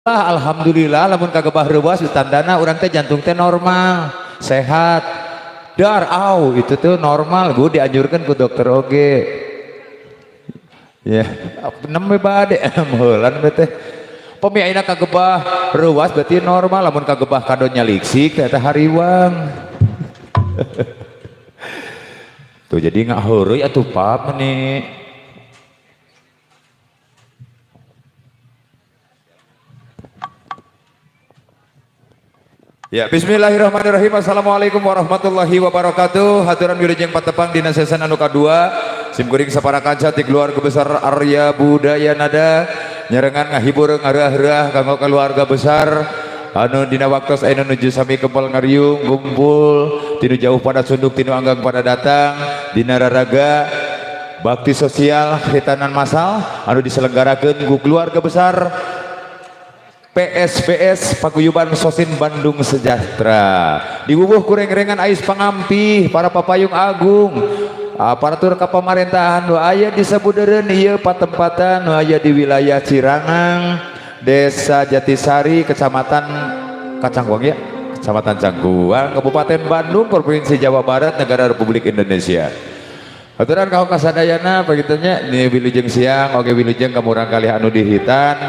Alhamdulillah lamun kagebah reuwas tandana urang teh jantung teh normal, sehat. Dar au itu tuh normal, gue dianjurkan ku dokter oge. Ya, nembe bade heulan teh. Pami ayeuna kagebah reuwas berarti normal, lamun kagebah kado nyaliksik teh hariwang. Tuh jadi nggak heureuy atuh pap meni. Ya, bismillahirrahmanirrahim. Assalamualaikum warahmatullahi wabarakatuh. Haturan wilujeng patepang dina season anu kadua. Sim kuring sapara kanca ti keluarga besar Arya Budaya Nada nyarengan ngahibur ngareah-reah kanggo keluarga besar anu dina waktos ayeuna nuju sami kempel ngariung kumpul tinu jauh pada sunduk tinu anggang pada datang dina raraga bakti sosial khitanan massal anu diselenggarakeun ku keluarga besar PSBS Paguyuban Sosin Bandung Sejahtera. Diwuwuh kureng-rengan ais pangampih para papayung agung, aparatur kapamerintahan nu aya di sabudeureun ieu patempatan nu aya di wilayah Cirangang, Desa Jatisari, Kecamatan Kacangkuang ya, Kecamatan Cangkuang, Kabupaten Bandung, Provinsi Jawa Barat, Negara Republik Indonesia. Aturan kau kasadayana pagitunya ni wilujeng siang oge wilujeng ka murang kalih anu dihitan.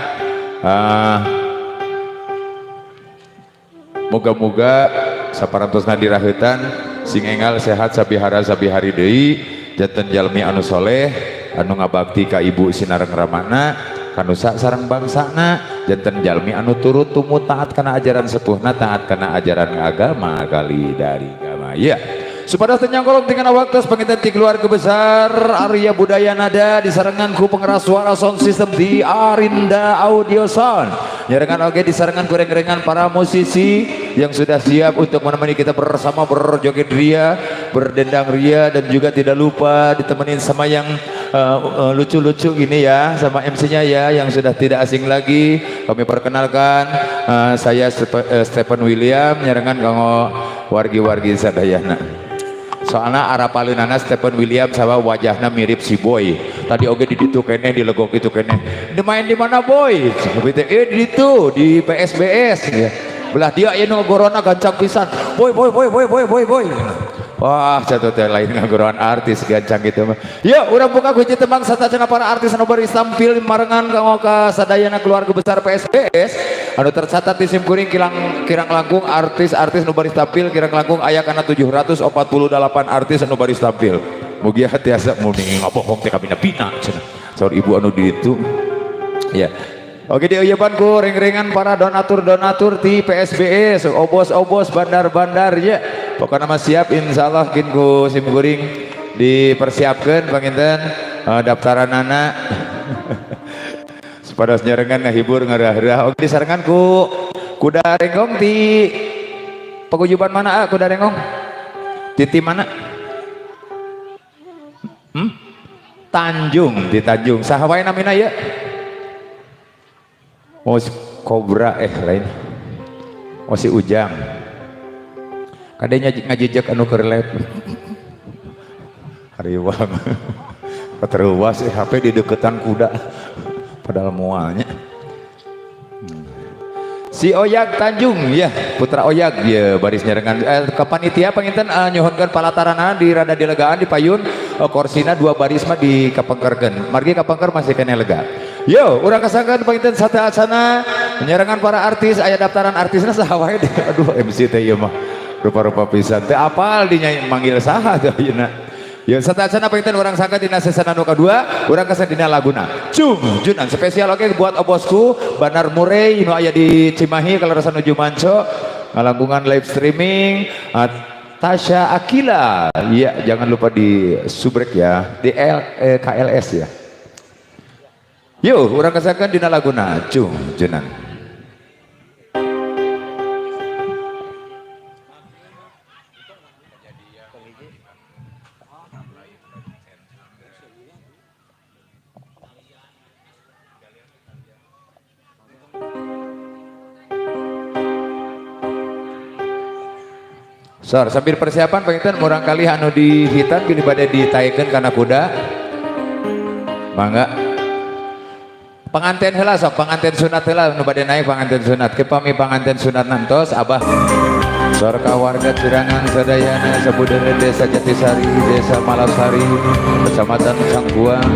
Moga-moga saparantosna diraheutan sing enggal sehat sabihara sabihari deui janten jalmi anu soleh anu ngabakti ka ibu sinareng ramana kanusa sareng bangsana janten jalmi anu turut tumut taat kana ajaran sepuhna taat kana ajaran agama kali dari agama ya. Supados teu nyangkolong tinggal waktu panginten ti keluarga besar Arya Budaya Nada disarengan ku pengeras suara sound system di Arinda Audio Sound. Nyarengan oge disarengan goreng-gorengan para musisi yang sudah siap untuk menemani kita bersama berjoget ria, berdendang ria, dan juga tidak lupa ditemenin sama yang lucu-lucu gini ya, sama MC-nya ya yang sudah tidak asing lagi. Kami perkenalkan saya Stephen William nyarengan kanggo wargi-wargi sadayana. Soalnya arapaleunana Stephen William sama wajahnya mirip si Boy. Tadi oge di ditu keneh, di legok itu keneh. Di main di mana Boy? Di ditu di PSBS ya. Belah dia ieu nu ngagorona gancang pisan. Boy boy boy boy boy boy boy. Wah, jatuh teh lain ngagoroan artis gancang gitu mah. Yuk, urang buka kunci tembang satacana para artis anu baris tampil marengan kanggo ka sadayana keluarga besar PSBS anu tercatat di sim kuring kirang langkung artis-artis nu baris tampil kirang langkung aya kana 748 artis anu baris tampil. Mugia tiasa muni ngabohong teh kabina-bina cenah. Saur ibu anu di ditu. Ya. Oke dieuyepan ku ring-ringan para donatur-donatur di PSBS, obos-obos bandar-bandar ya. Pokoknya mah siap insyaallah kin ku sim kuring dipersiapkeun panginten daftaranana. Supados nyarengan ngahibur ngarah-rah. Oke disarengan ku kuda renggong di paguyuban mana ah, kuda renggong? Di tim mana? Hmm? Tanjung, di Tanjung. Saha wae namina ya? Oh si Kobra lain. Oh si Ujang. Kadenya ngajejek anu keur lep. Hariwang. Keteruas HP di deketan kuda. Padahal mualnya. Si Oyag Tanjung ya, Putra Oyag ya baris nyarengan ke panitia panginten nyuhunkeun palatarana di rada dilegaan di payun korsina dua baris mah di kapengkerkeun. Margi kapengker masih keneh lega. Yo, urang kasangkeun panginten sateuacanna nyarengan para artis aya daftaran artisna saha wae. Aduh MC teh ieu mah rupa-rupa pisan. Teu apal dinya manggil saha teh ayeuna. Ya sateuacanna panginten urang sangka dina season anu kadua, urang kasang dina laguna. Cung, junan spesial oke buat obosku Banar Murray nu aya di Cimahi kaleresan nuju manco ngalangkungan live streaming Tasya Akila. Iya, jangan lupa di subrek ya, di KLS ya. Yuk, urang kasangkan dina laguna Cung Junan. Sor, sambil persiapan panginten murang kali anu dihitan bilih bade ditaekeun kana kuda. Mangga. Pengantin heula sok, pengantin sunat heula nu bade naik pengantin sunat. Ke pami pengantin sunat nantos abah. Sorka warga Cirangan sadayana sabudeureun Desa Jatisari, Desa Malasari, Kecamatan Cangkuang.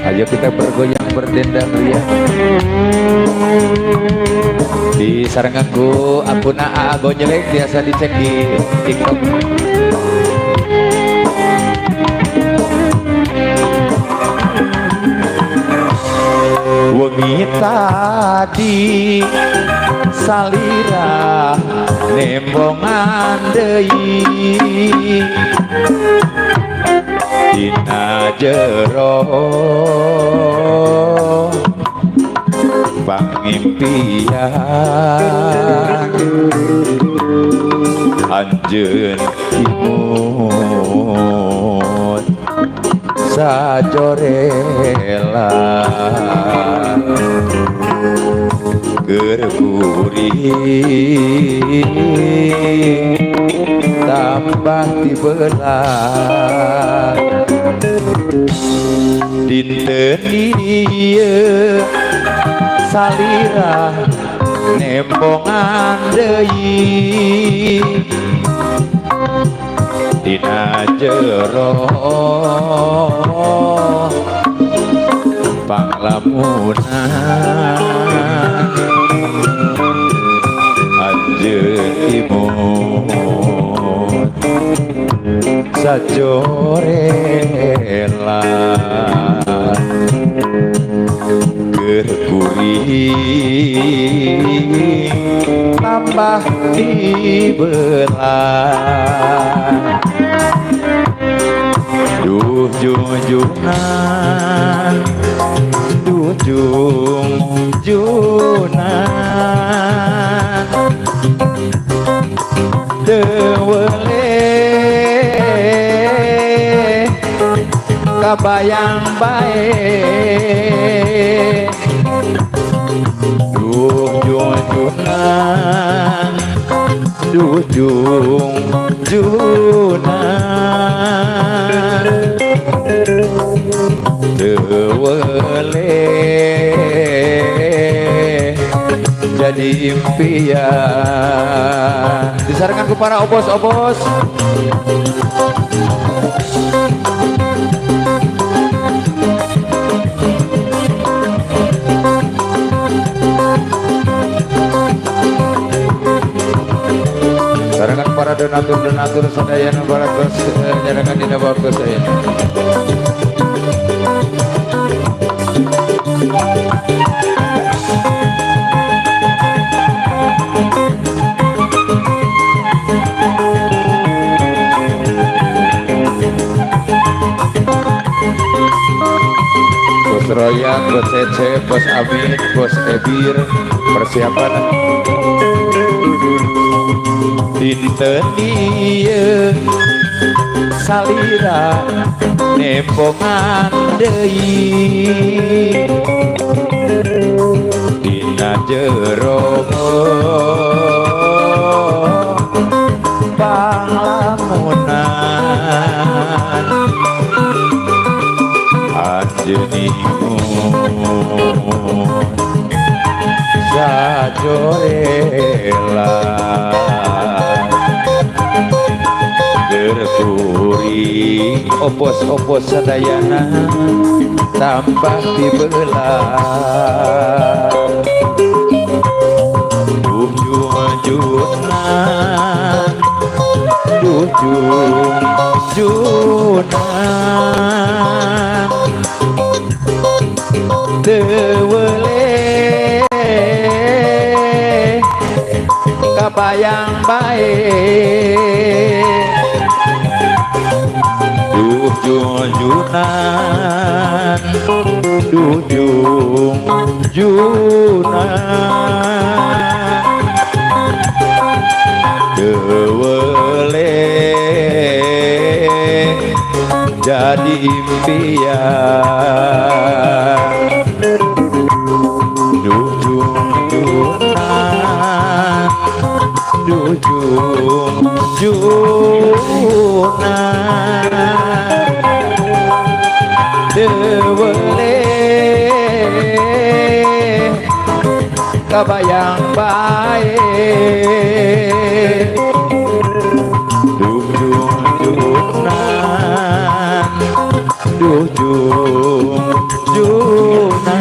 Ayo kita bergoyang berdendang ria. Di sarenganku akuna AA Gonjelek biasa dicek di TikTok. Wengi tadi salira nembongan deui dina jero pangimpian anjeun imut sajorela keur kuring tambah tibelah dinten ieu salira nembongan deui dina jero panglamunan anjeun imut sajorela keur kuring tambah dibelah duh junjunan duh junjunan teu weleh kabayang bae duh junjunan duh junjunan teu weleh jadi impian. Disarankan ku para obos-obos. Sarangan para donatur-donatur sadayana baratos nyarangan dina waktu saya. Bos Royan, Bos Cece, Bos Amin, Bos Ebir, persiapan dinten ieu salira nembongan deui dina jero panglamunan anjeun imut sajorela keur kuring opos-opos sadayana tambah dibelah duh junjunan duh junjunan teu weleh kabayang bae duh junjunan duh junjunan teu weleh jadi impian duh junjunan Duh jung juna teu weleh kabayang bae duh jung junan duh jung junan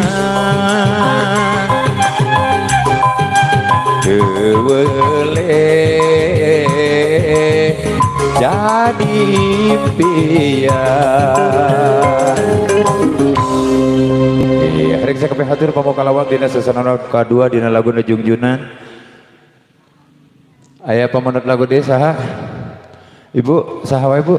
teu weleh jadi impian. Iya, rek sakabeh hatur pamokalawak dina sasana kadua dina lagu Jungjunan. Aya pamunut lagu deui saha? Ibu, saha wae Bu?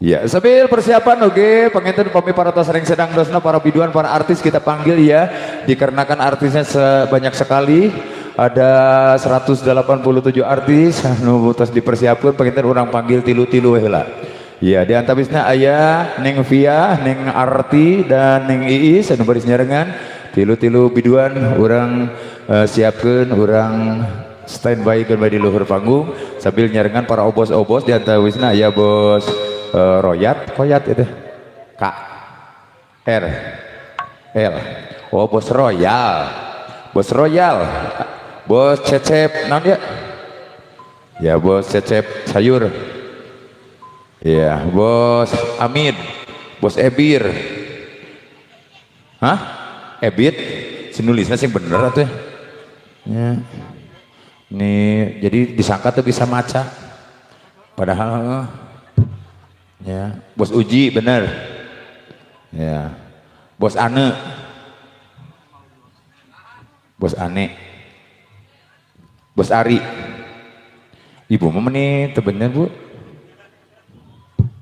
Ya, sambil persiapan oke, penginten pami para tos sering sedang dosna para biduan, para artis kita panggil ya, dikarenakan artisnya sebanyak sekali, ada 187 artis anu tos dipersiapkan, penginten urang panggil tilu-tilu heula. Ya, di antawisna aya Neng Via, Neng Arti dan Neng Iis anu baris nyarengan, tilu-tilu biduan urang siapkeun, urang standby keun bae di luhur panggung sambil nyarengan para obos-obos. Di antawisna aya bos Royat, Koyat itu K R L, oh bos Royal, bos Royal, bos Cecep, naon dia? Ya bos Cecep sayur, ya bos Amid, bos Ebir, hah? Ebit, sinulisnya sih bener atuh ya. Nih jadi disangka tuh bisa maca, padahal ya bos Uji bener ya, bos Ane, bos Ane, bos Ari. Ibu mah meni teu bener Bu,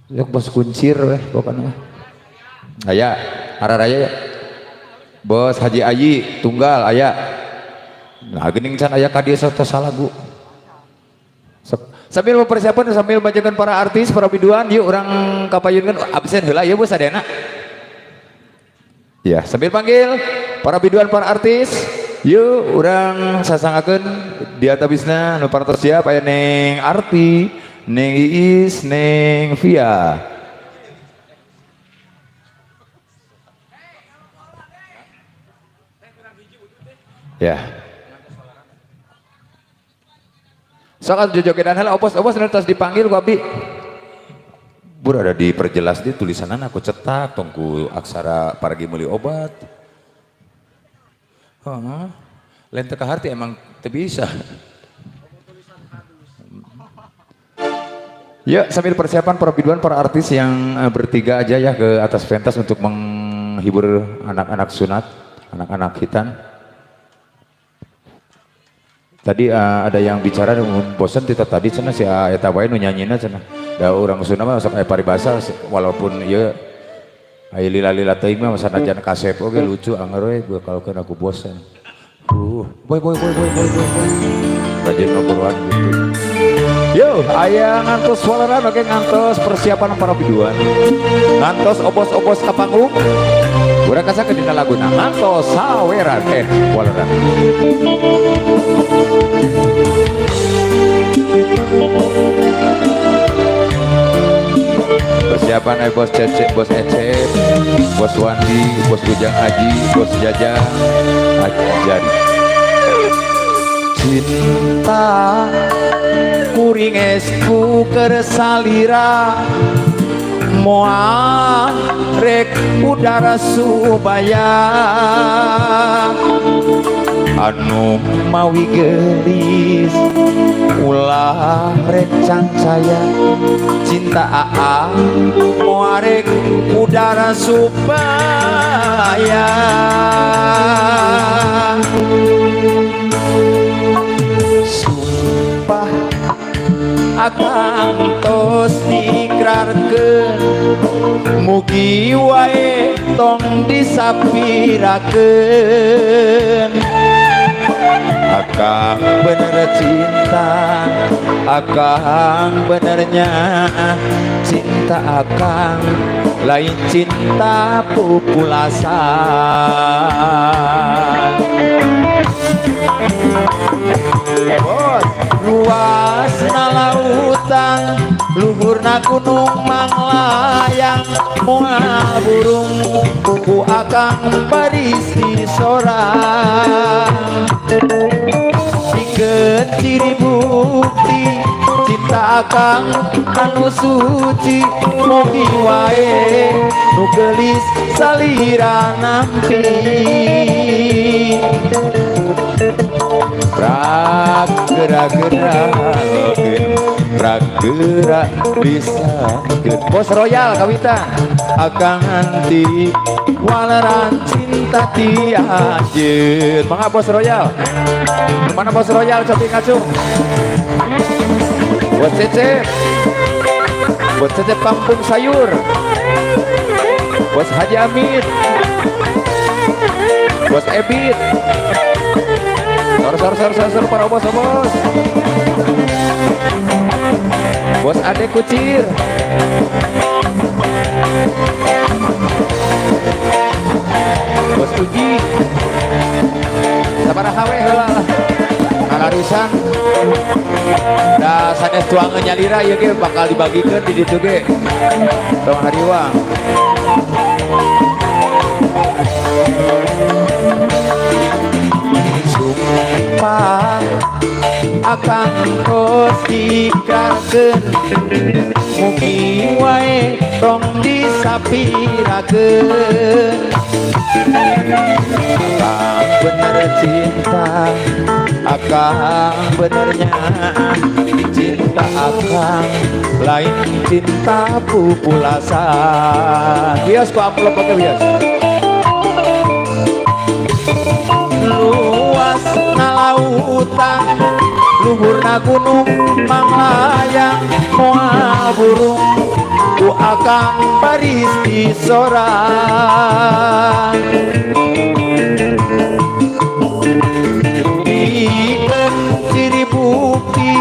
ya bos Kuncir weh pokoknya mah. Aya araraya ya bos Haji Ayi tunggal aya. Nah geuning can aya ka dieu tos salah Bu. Sambil mempersiapkan, sambil bacakan para artis, para biduan, yuk orang kapayunkan absen heula ya bos sadayana. Ya, sambil panggil para biduan, para artis, yuk orang sasangakeun di antawisna nu parantos siap aya Neng Arti, Neng Iis, Neng Via. Ya. Sok atuh jojogedan heula obos-obos nu tos dipanggil ku abdi. Bur ada diperjelas di tulisanana aku cetak tong ku aksara paragi meuli obat. Heeh. Lain teu kaharti emang teu bisa. Ya, sambil persiapan para biduan, para artis yang bertiga aja ya ke atas pentas untuk menghibur anak-anak sunat, anak-anak hitan. Tadi ada yang bicara bosen tita tadi cenah si eta wae nu nyanyina cenah. Da urang Sunda mah sok aya paribasa walaupun ieu aya lila-lila teuing mah sanajan kasep oge lucu anger we bakalkeun aku bosen. Boy boy boy boy boy boy boy. Rajin ngobrolan gitu. Yo, aya ngantos waleran oge ngantos persiapan para biduan. Ngantos obos-obos ka panggung. Urang kasakeun dina laguna ngantos saweran waleran. Persiapan bos Cecep, bos Ecep, bos Wandi, bos Ujang Haji, bos Jajang, Ajari. Cinta kuring esku keur salira moal rek udara subaya anu mawi gelis ulah rek cangcaya cinta aa moal rek udara supaya sumpah akang tos diikrarkeun mugi wae tong disapirakeun Akang bener cinta, akang benernya cinta, akang lain cinta pupulasan. Bos, luas na lautan, luhurna gunung manglayang, moal burung ku akang baris disorang. Pikeun ciri bukti cinta akang anu suci, mugi wae nu geulis salira nampi. Prak gerak gerak prak gerak bisa. Bos Royal kawitan, akang nganti waleran cinta ti anjeun. Mangga, Bos Royal. Mana Bos Royal? Cobi ngacung. Bos Cecep, Bos Cecep Kampung Sayur, Bos Haji Amin, Bos Ebit. Sor sor sor sor sor, para bos bos. Bos Ade Kucir, Bos Uji. Sabaraha we heula lah ngalarisan da sanes tuangan nyalira ieu ge bakal dibagikeun di ditu ge, tong hariwang. Sumpah akang tos diikrarkeun, mugi wae tong disapirakeun. Akang bener cinta, akang benernya cinta, akang lain cinta pupulasan. Bias ku amplop oke bias. Luas na lautan, luhurna gunung manglayang, moal burung ku akang baris disorang. Pikeun ciri bukti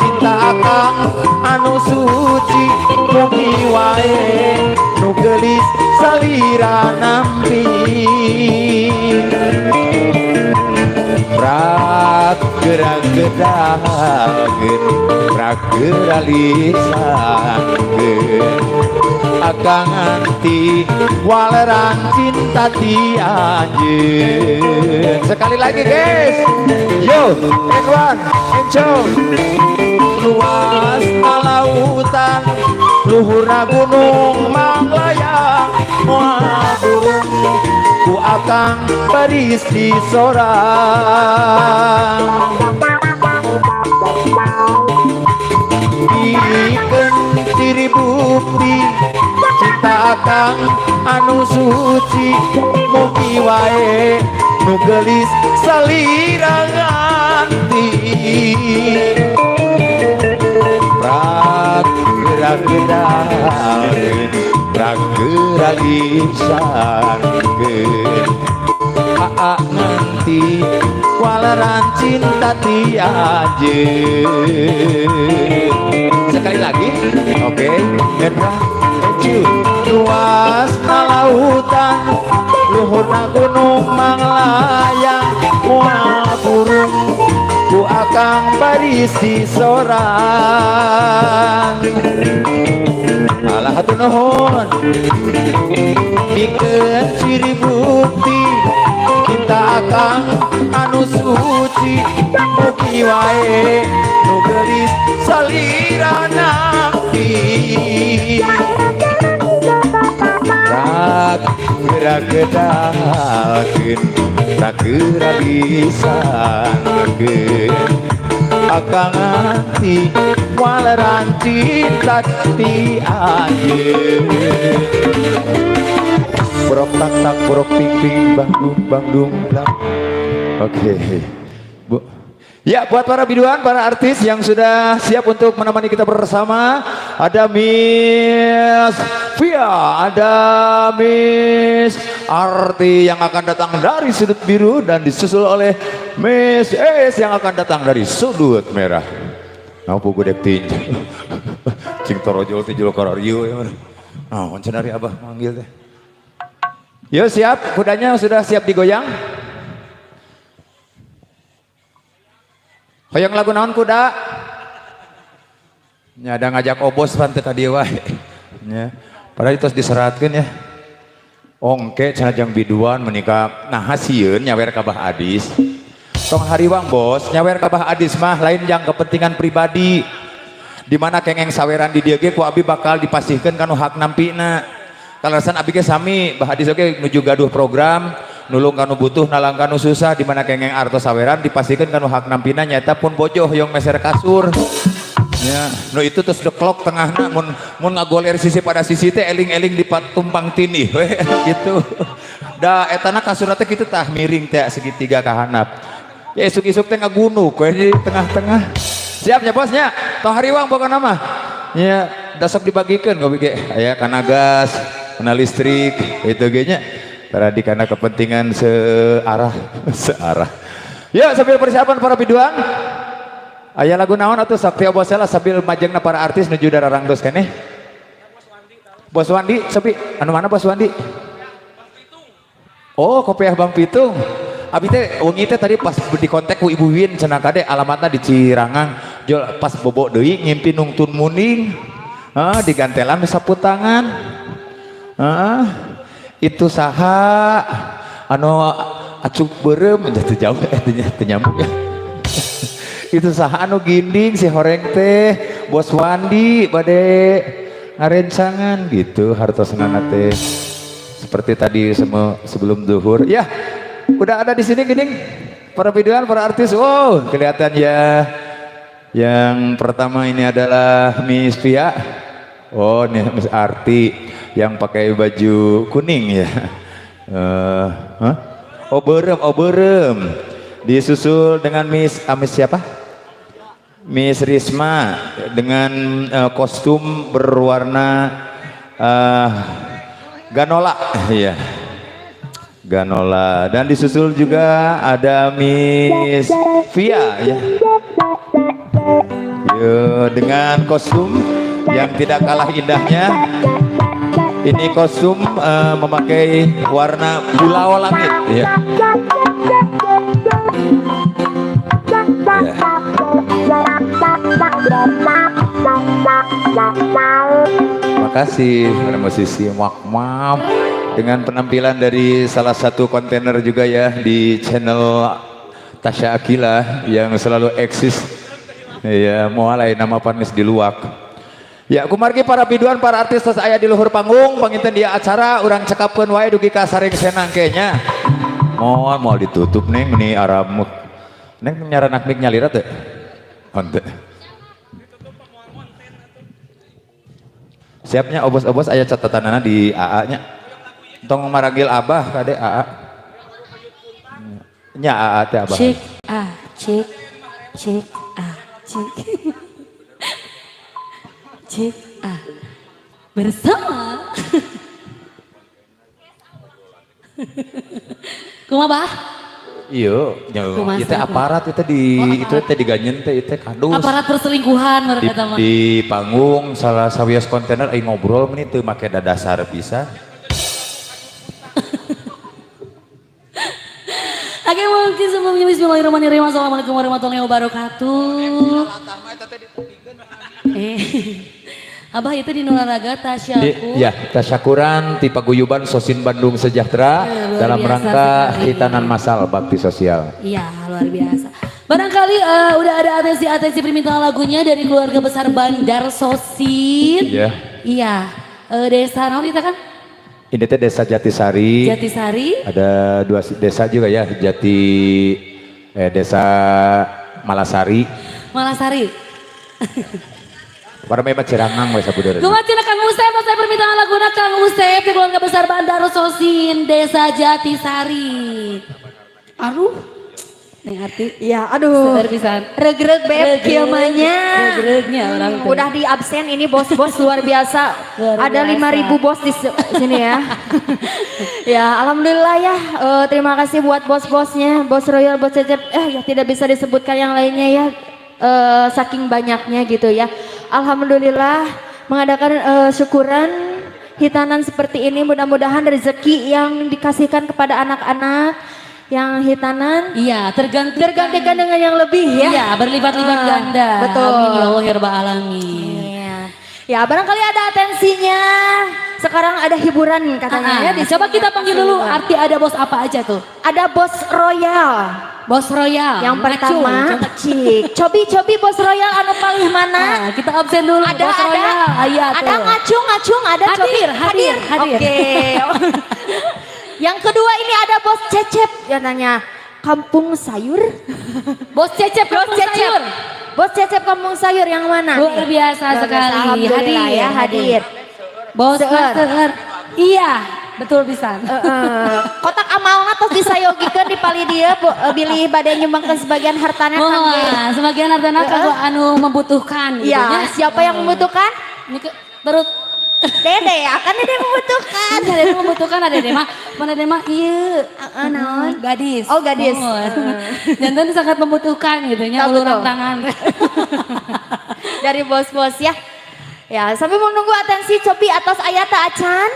cinta akang anu suci, mugi wae nu geulis salira nampi. Prak gerak gedakeun prak geura lisankeun, akang nganti waleran cinta ti anjeun. Sekali lagi, guys. Yo, and one and two. Luas na lautan, luhurna gunung manglayang, moal burung ku akang baris disorang. Pikeun ciri bukti cinta akang anu suci, mugi wae nu geulis salira nganti. Prak gerak gedakeun prak geura lisankeun, aa nganti waleran cinta ti anjeun. Sekali lagi, oke, and one and two. Luas na lautan, luhurna gunung manglayang, moal burung ku akang baris disorang. Alah, hatur nuhun. Pikeun ciri bukti cinta akang anu suci, mugi wae nu geulis salira nampi. Prak gerak gedakeun prak geura lisankeun, akang nganti waleran cinta ti anjeun. Borok tak tak borok ping ping bangdung bangdung blang. Oke, Bu. Ya, buat para biduan, para artis yang sudah siap untuk menemani kita bersama. Ada Miss Via, ada Miss Arti yang akan datang dari sudut biru dan disusul oleh Miss Es yang akan datang dari sudut merah. Nah, pugu dek tinju. Cing torojol tinjul kararieu ya. Nah, cenah ari Abah manggil teh. Yo siap, kudanya sudah siap digoyang. Hoyong lagu naon kuda? Nya ada ngajak obos pan teu ka dieu wae. Nya. Padahal itu diseratkeun ya. Ongke cenah jang biduan menikah nah sieun nyawer ka Bah Adis. Tong hariwang bos, nyawer ka Bah Adis mah lain jang kepentingan pribadi. Di mana kengeng saweran di dieu ge ku abi bakal dipasihkeun kanu hak nampina. Kalasan abi ge sami Bah Adis oge nuju gaduh program nulung kanu butuh nalang kanu susah di mana kengeng artos saweran dipasihkeun kanu hak nampina nyata pun bojoh hoyong meser kasur. Ya, nu itu terus deklok tengahna mun mun ngagoler sisi pada sisi teh eling-eling di tumpang tindih we gitu. Da etana kasurna teh kitu tah miring teh segitiga ka handap. Ya isuk-isuk teh ngagunuk we di tengah-tengah. Siap nya bosnya? Tong hariwang pokona mah. Ya, da sok dibagikeun gobi ge. Aya kana gas, kana listrik itu ge nya. Tadi karena kepentingan searah, searah. Ya, sambil persiapan para biduan. Aya lagu naon atuh Sakti Obosela sambil majengna para artis nuju dararangdos keneh. Bos Wandi, sepi. Anu mana Bos Wandi? Oh, kopiah Bang Pitung. Abi teh wengi teh tadi pas di kontak ku Ibu Win cenah kade alamatna di Cirangang. Jol pas bobo deui ngimpi nungtun muning. Ah, digantelan sapu tangan. Ah, itu saha anu acuk beureum teu jauh teu nyambung ya. Itu saha anu ginding si horeng teh Bos Wandi bade ngarencangan gitu hartosanana teh. Seperti tadi sebelum zuhur. Ya, udah ada di sini gini para biduan, para artis. Wow, kelihatan ya. Yang pertama ini adalah Miss Via. Oh, ini Miss Arti yang pakai baju kuning ya. Huh? Oh berem, oh berem. Disusul dengan Miss siapa? Miss Risma dengan kostum berwarna ganola, iya. Ganola. Dan disusul juga ada Miss Via ya. Yo, dengan kostum yang tidak kalah indahnya. Ini kostum memakai warna pulau langit ya. Ya. Makasih para musisi Mak dengan penampilan dari salah satu kontainer juga ya di channel Tasya Aqilla yang selalu eksis. Ya, mulai nama panis di luak. Ya, kumargi para biduan, para artis tos aya di luhur panggung, panginten dia acara urang cekapkeun wae dugi ka saring senang kayaknya. Moal moal ditutup neng meni aramuk. Neng nyaranak mik nyalira teh. Henteu. Siapnya obos-obos aya catatanana di AA nya. Tong maragil abah kade AA. Nya AA teh abah. Cek A, cek, cek A, cek. Cek A. Bersama. Kumaha bah? Iya, Kumaha itu aparat itu di itu teh diganyen teh itu kadus. Aparat perselingkuhan mereka mah. Di panggung salah sawios kontainer aing ngobrol meni teu make dadasar pisan. Oke, mungkin sebelumnya bismillahirrahmanirrahim. Assalamualaikum warahmatullahi wabarakatuh. Abah itu di Nularaga tasyakur. Ya, tasyakuran ti paguyuban Sosin Bandung Sejahtera dalam rangka hitanan masal bakti sosial. Iya, luar biasa. Barangkali udah ada atensi-atensi permintaan lagunya dari keluarga besar Bandar Sosin. Iya. Iya, desa naon itu kan? Ini teh desa Jatisari. Jatisari. Ada dua desa juga ya, desa Malasari. Malasari. Para memang Cirangang we sabudeureun. Kumaha Kang Usep, saya permintaan laguna Kang Usep di keluarga besar Bandar Sosin, Desa Jatisari. Aduh. Neng Arti. Ya, aduh. Seueur pisan. Regreg beb kieu mah nya. Regregnya orang tuh. Udah di absen ini bos-bos luar biasa. Luar Ada biasa. 5.000 bos di sini ya. Ya, alhamdulillah ya. Terima kasih buat bos-bosnya, bos Royal, bos Cecep. Ya tidak bisa disebutkan yang lainnya ya. Saking banyaknya gitu ya. Alhamdulillah mengadakan syukuran hitanan seperti ini, mudah-mudahan rezeki yang dikasihkan kepada anak-anak yang hitanan iya, tergantikan, tergantikan dengan yang lebih ya. Iya, berlipat-lipat ganda. Betul. Amin ya Allah ya Rabbal alamin. Iya. Ya, barangkali ada atensinya. Sekarang ada hiburan katanya ya. Coba kita panggil dulu Arti, ada bos apa aja tuh? Ada bos Royal. Bos Royal. Yang pertama, Cik. Cobi-cobi bos Royal anu paling mana? Nah, kita absen dulu. Ada bos ada. Royal. Aya, ada ngacung-ngacung, ada hadir, cobi. Hadir, hadir. Oke. Yang kedua ini ada bos Cecep, ya nanya Kampung Sayur. Bos Cecep, Bos Kampung Cecep. Sayur. Bos Cecep Kampung Sayur yang mana? Luar biasa Luar sekali. Alhamdulillah hadir, ya, hadir. Bos Seueur. Iya, betul pisan. Kotak amalna tos disayogikeun di pali dia bilih bade nyumbangkeun sebagian hartana kangge. Sebagian hartana kanggo anu membutuhkan gitu Iya, ya. siapa yang membutuhkan? Ini terus Dede, akan Dede membutuhkan. Dede membutuhkan, ada Dede mah. Mana Dede mah ieu. Naon? Gadis. Oh, gadis. Jantan sangat membutuhkan gitu nya, uluran tangan. Dari bos-bos ya. Ya, sambil menunggu atensi cobi atas aya ta acan.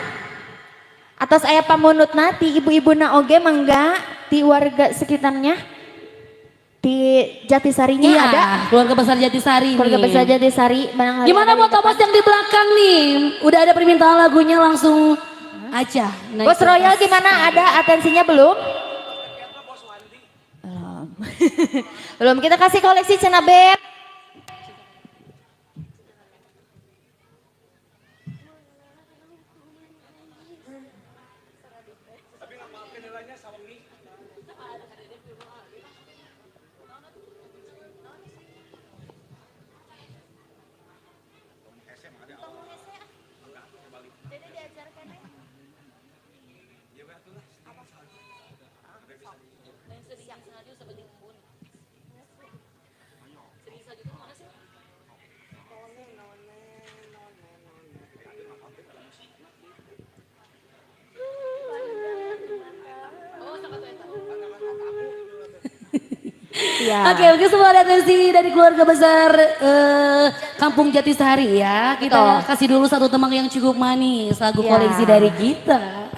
Atas aya pamunutna ti ibu-ibuna oge mangga ti warga sekitarnya. Di Jatisarinya iya, ada keluarga besar Jatisari. Keluarga nih. besar Jatisari. Gimana buat bos yang di belakang nih? Udah ada permintaan lagunya langsung aja. Naik Bos Royal gimana? Ada atensinya belum? Belum. Belum. Kita kasih koleksi cenah beb. Ya. Oke, oke, semua ada atensi dari keluarga besar Kampung Jatisari ya. Kita Betul. kasih dulu satu temang yang cukup manis, lagu ya. Koleksi dari kita.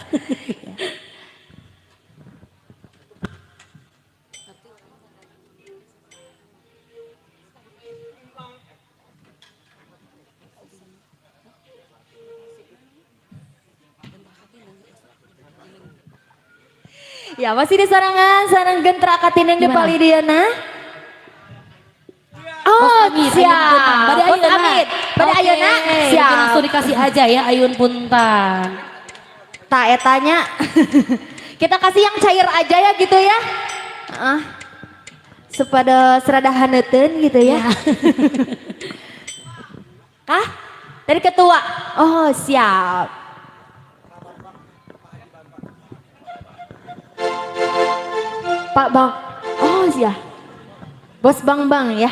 Ya, masih di sarangan, sarang gentra katineng di Palidiana. Oh, Amit, siap. Bade Bos Ayeuna. Amit. Bade Ayeuna, siap. Langsung dikasih aja ya Ayun Puntang. Tak etanya. Kita kasih yang cair aja ya gitu ya. Sepada serada haneuten gitu ya. Kah? Dari ketua. Oh, siap. Pak Bang, oh iya, Bos Bang Bang ya,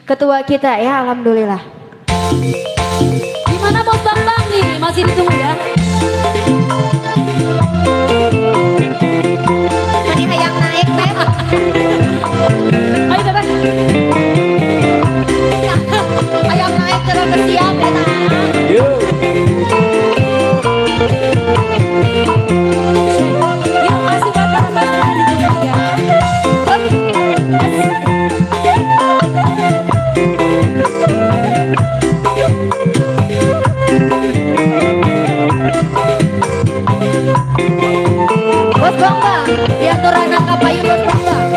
ketua kita ya, alhamdulillah. Gimana Bos Bang Bang nih, masih ditunggu ya? Ini hayang naik Beb. Ayo Beb. Hayang naik terus bersiap ya. Yuk. Bos Bang Bang, diatur anak apa yuk Bos Bang Bang.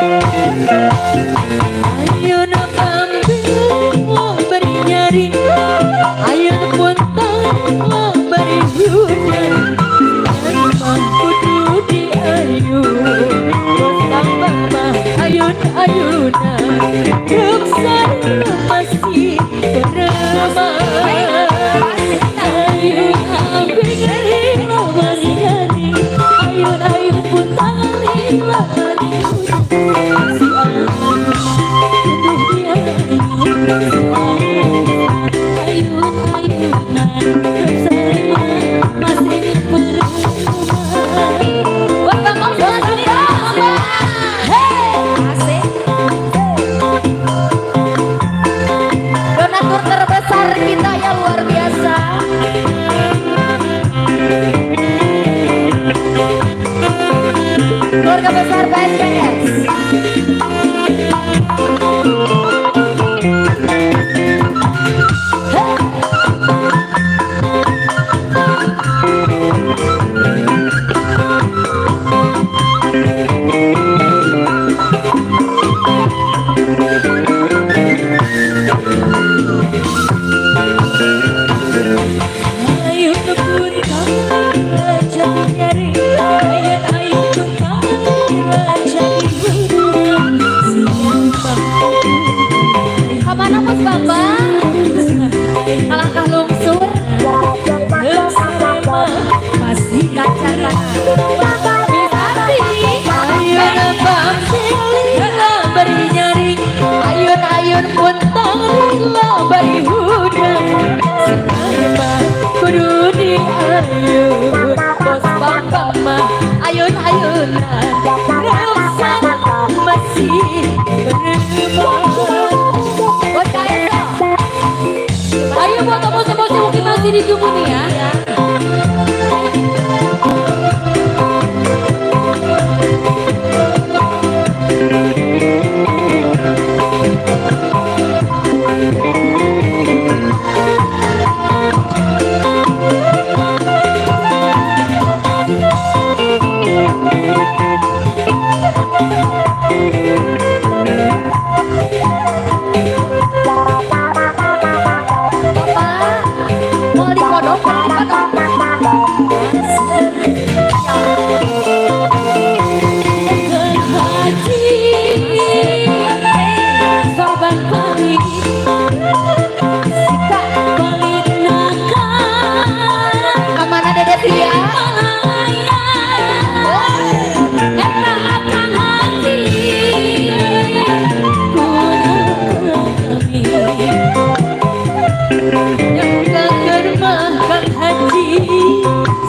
Ayun kambing lo beri nyari, ayun puntang lo beri hujan, emang kudu di ayun, Bos Bang Bang mah ayun ayunan, ruksana masih beremah. Ayun kambing lo beri nyari, ayun ayun puntang lo beri hujan. besar PSPS. Ayun puntang jadi nyari, ayun ayun puntang jadi hudang. Siapa Kamana Mas Bambang? Alangkah lungsur. masih Kaca Ayun bang beri nyari, ayun ayun puntang beri hudang. Siapa kudu di ayun bos bambang mah ayun-ayunan rasa masih beremang. Buat Kaesa. Ayo buat bos-bosnya mungkin masih ditunggu nih ya. Bapak, mau dikodok, dikodok. Haji sorban pari Sika, balik nakal amanah Dede Pia. Eta akan hati kami yang ke rumah Kang Haji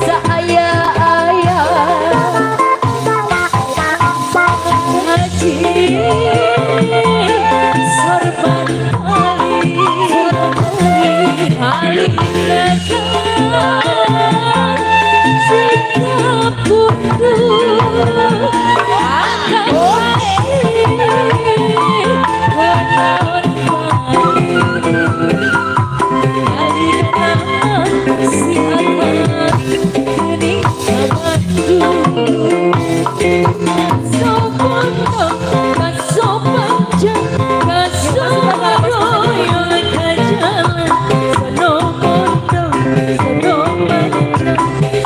Saaya-aya. Haji sorban pali pali nakal sikap kudu akan haji si akang geuning Bandung Sopondo kasopanjang kasoparoyol kajalan sono mondo sono panjang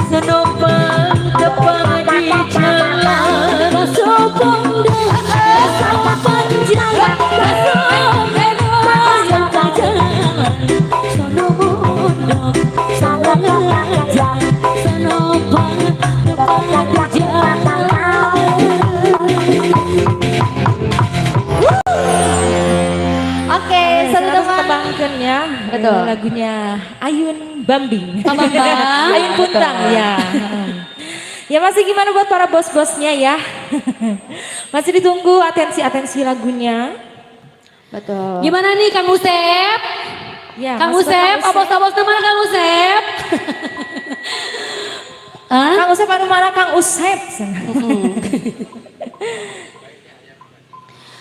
sono pangtepang di jalan kasopondo kasopanjang kasoparoyol kajalan sono mondo sono panjang sono pangtepang di jalan. Oke, seru teman. Tebangkeun ya. Betul. Lagunya Ayun Bambing. Pak Bambang. Ayun Puntang ya. Ya masih gimana buat para bos-bosnya ya. Masih ditunggu atensi-atensi lagunya. Betul. Gimana nih Kang Usep? Ya, Kang masuk Usep, abos-abos mana Kang Usep? Hah? Kang Usep anu mana Kang Usep?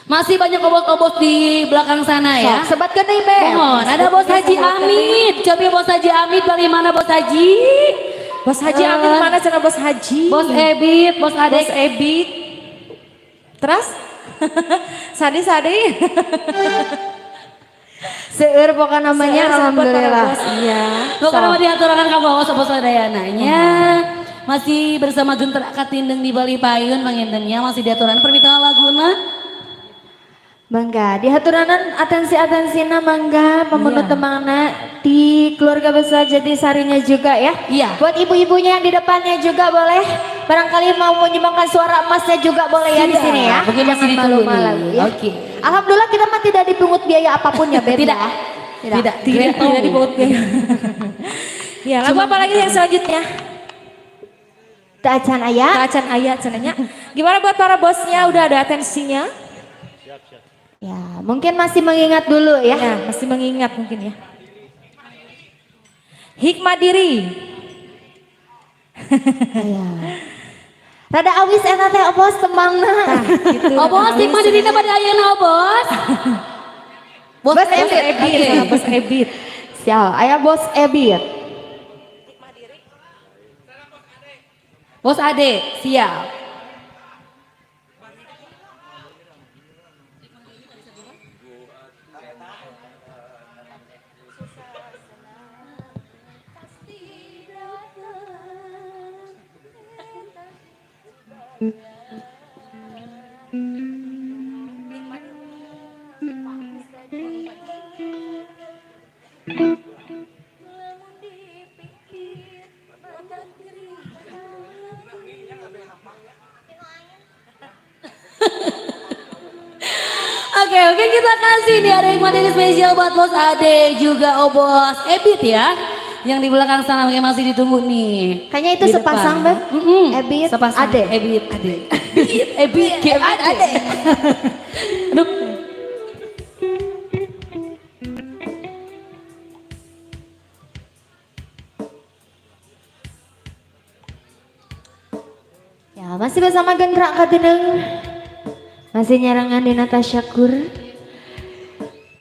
Masih banyak obos-obos di belakang sana ya. Sok, sebatkeun deui, Beb. Mohon, ada Bos Haji Amit. Coba Bos Haji Amit bagaimana Bos Haji? Bos Haji Amin mana cenah Bos Haji? Bos Ebit, Bos Adek. Bos Ebit. Terus? Sadi Sadi. Seueur pokoknya namanya Seueur buat para alhamdulillah. bos, Iya. Pokoknya mah diaturakan kamu bos bos Dayananya. Masih bersama Genter Katindeng di Bali Payun pangintennya masih diaturan permintaan laguna. Mangga, dihaturanan atensi-atensina mangga pemenuh Iya. temangna di keluarga besar Jatisarinya juga ya. Iya. Buat ibu-ibunya yang di depannya juga boleh. Barangkali mau menyumbangkan suara emasnya juga boleh ya di Siap. sini ya. Mungkin masih Jangan ditunggu malu-malu nih. ya. Oke. Alhamdulillah kita mah tidak dipungut biaya apapun ya Beb. Tidak. ya. Tidak. Tidak, tidak dipungut biaya. Ya, lagu apa lagi yang selanjutnya? Teu acan aya. Acan aya cenanya. Gimana buat para bosnya udah ada atensinya? Ya, mungkin masih mengingat dulu ya. Ya, masih mengingat mungkin ya. Hikmah diri. Iya. Rada awis eta teh, Bos, tembangna. Gitu. Oh bos, hikmah dirina pada ayeuna, oh bos. Bos, Bos Ebit. Ebit. Ebit, Oke. Bos Ebit. Siap, aya Bos Ebit. Bos Ade, siap. Oke, oke, kita kasih nih ada yang materi spesial buat Bos Ade juga, oh Bos Ebit ya. Yang di belakang sana mungkin masih ditunggu nih. Kayaknya itu Di sepasang, depan. Beb. Mm-mm. Ebit, sepasang. Ade. Ebit, Ade. Ebit, Ebit, Ebit, Ade. Aduh. Ya, masih bersama Gendra Katineng. Masih nyarengan di Tasyakur.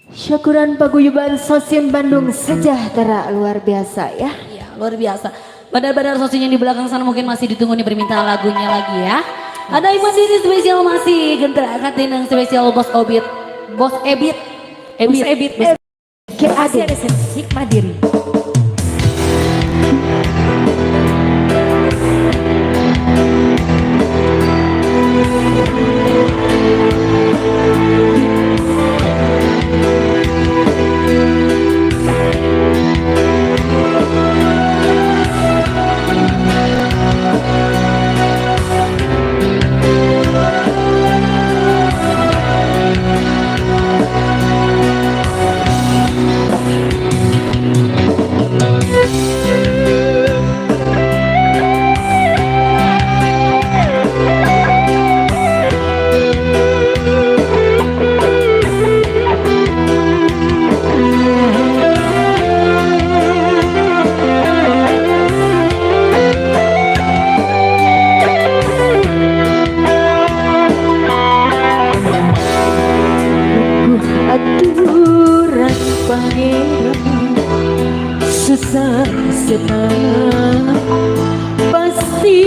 Syakuran Paguyuban Sosin Bandung sejahtera luar biasa ya. Iya, luar biasa. Bandar-bandar sosinya di belakang sana mungkin masih ditunggu nih permintaan lagunya lagi ya. Ada Iman Dini spesial masih Gendra Katineng spesial Bos Obit. Bos Ebit. Bos Ebit. Ebit. Bos Ki Masih Ade. ada hikmah diri. Aturan pangeran, susah senang pasti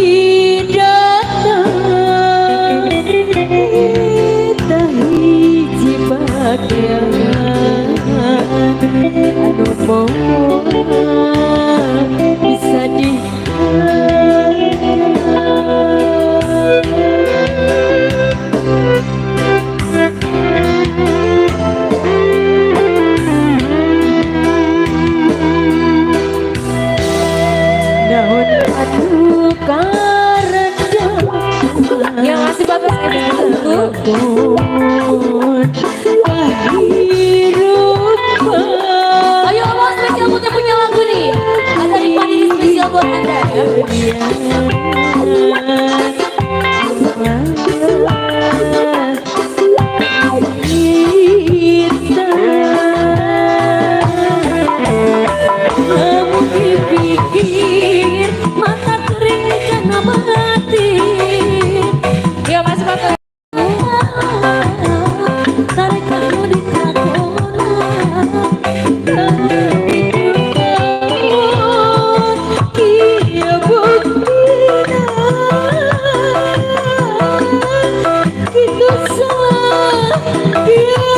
datang. Kita hiji pakaian anu moal bisa di. Naon atuh karena Yang masih buat Bos Ebit ditunggu. Kehidupan. Ayo Bos, spesial buat yang punya lagu nih. Ada Hikmah Diri spesial buat Anda ya. Lamun dipikir mata kering karena batin. Ya masih buat Bos Tarik kamu di kakona. Kieu buktina kitu salah dia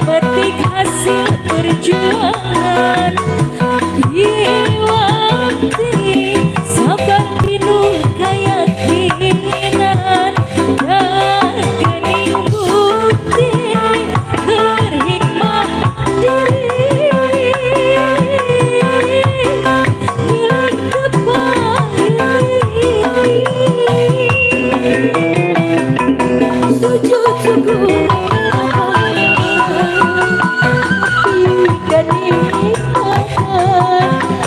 petik hasil perjuangan. Iwati sabar pinuh keyakinan dan gening bukti keur hikmah diri milik kepahili. Sujud syukur kenikmatan.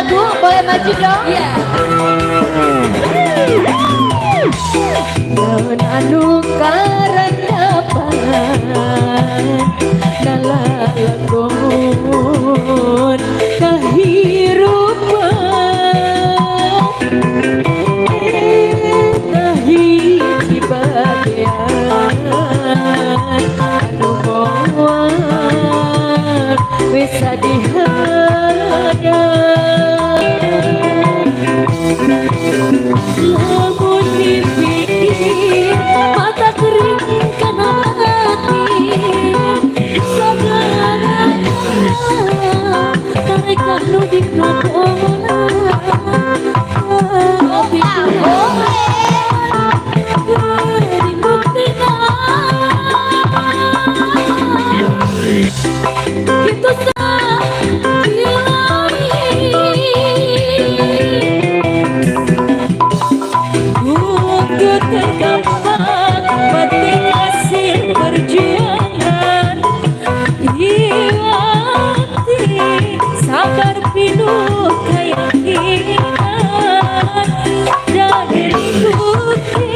lagu, boleh maju dong? Iya. Naon anu karandapan nalalakon kahirupan eta hiji bagian anu moal bisa dihadap. Lamun dipikir mata kering kana batin sagala kareka nu dilakonan tapi geuning buktina kitu Kudu tergampang mati hasil perjuangan Iwati sabar pinuh keyakinan Dan ikuti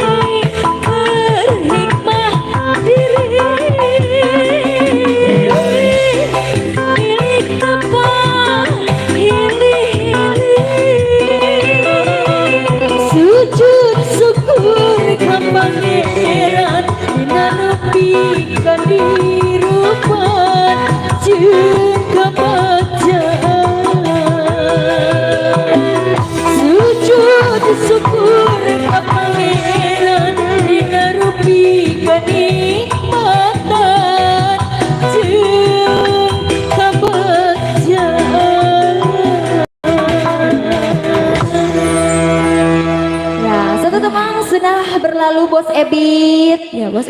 berhikmah diri milik tepat hilih-hilih. Sujud syukur ka Pangeran dina nepi kadirupan jeung kabacaan. Sujud syukur ka Pangeran dina rupi kanikmatan jeung kabacaan. Ya, satu temang sudah berlalu, Bos Ebit. Ya, Bos.